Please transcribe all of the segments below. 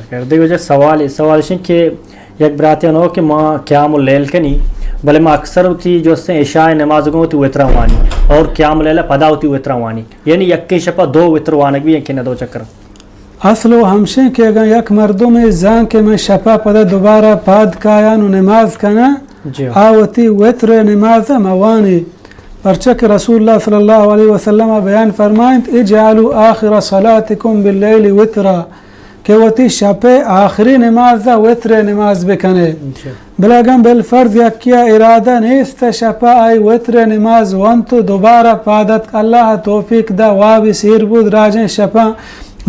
خیر، دیگہ وجہ سوال، سوال اش انت کہ یک براتے انو کہ ما قیام اللیل کنی، بلے ما اکثر وتی جو استیں عشاء نماز گوں وتی وتراں وانی اور قیام اللیل پدا وتی وتراں وانی، یعنی یکیں شپا دو وتر وانگ بی کہ نہ دو چکر؟ اصل و ہمشیں کہ اگاں یک مردمے زان کہ من شپا پدا دوبارہ پاد کایاں و نماز کناں، جی۔ آ وتی وتر نماز موانی، پرچہ کہ رسول اللہ صلی اللہ علیہ وسلم بیان فرمائنت: اجعلوا آخر صلاتکم باللیل وترا، کہ وتی شپ ء آخری نماز ء وتر ء نماز بکنے۔ جی۔ بلے اگاں بالفرض یکے ء ارادہ نیست، شپ ء آئی وتر ء نماز ونت و دوبارہ پاد اتک، اللہ ء توفیق دا، وابی سیر بود، راجیں شپاں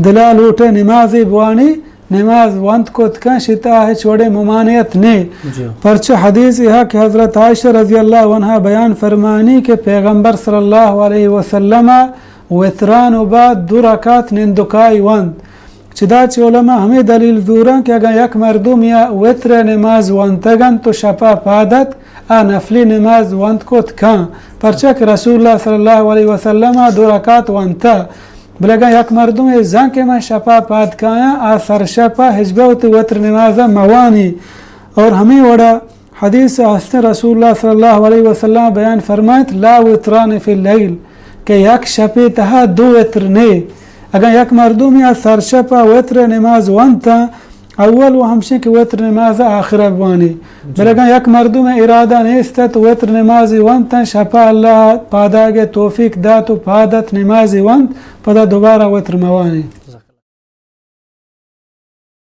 دلا لوٹ ء نمازے بوانی، نماز ونت کت کن، شتا ہچ وڑیں ممانعت نے۔ جی۔ پرچہ حدیث یہ کہ حضرت عائشہ رضی اللہ عنہا بیان فرمانی کہ پیغمبر صلی اللہ علیہ وسلم وتران و بعد دو رکعت نندکائی ونت۔ چدا چہ علماء ہمے دلیل زوراں کہ اگاں یک مردم یا وتر ء نماز ونتگ انت تو شپا پاد اتک، آ نفلی نماز ونت کت کن، پرچا کہ رسول اللہ صلی اللہ علیہ وسلم آ دو رکعت ونتہ۔ بلے اگاں یک مردم ء زان کہ من شپا پاد کایاں، آ سرشپا ہچبر وتی وتر نماز ء موانی۔ اور ہمے وڑا حدیث ہستیں، رسول اللہ صلی اللہ علیہ وسلم بیان فرمائیت: لا وتران فی اللیل، کہ یک شپے تہا دو وتر نے۔ اگاں یک مردمے آ سرشپ ء وتر ء نماز ونتاں، اول و ہمشیں کہ وتر نماز ء آخر ء بوانی۔ جی۔ بلے اگاں یک مردم ء ارادہ نیست ات، وتر نمازی ونتاں، شپ ء اللہ پاداگ ء توفیق دات و پاد ات نمازی ونت، پدا دوبارہ وتر موانی۔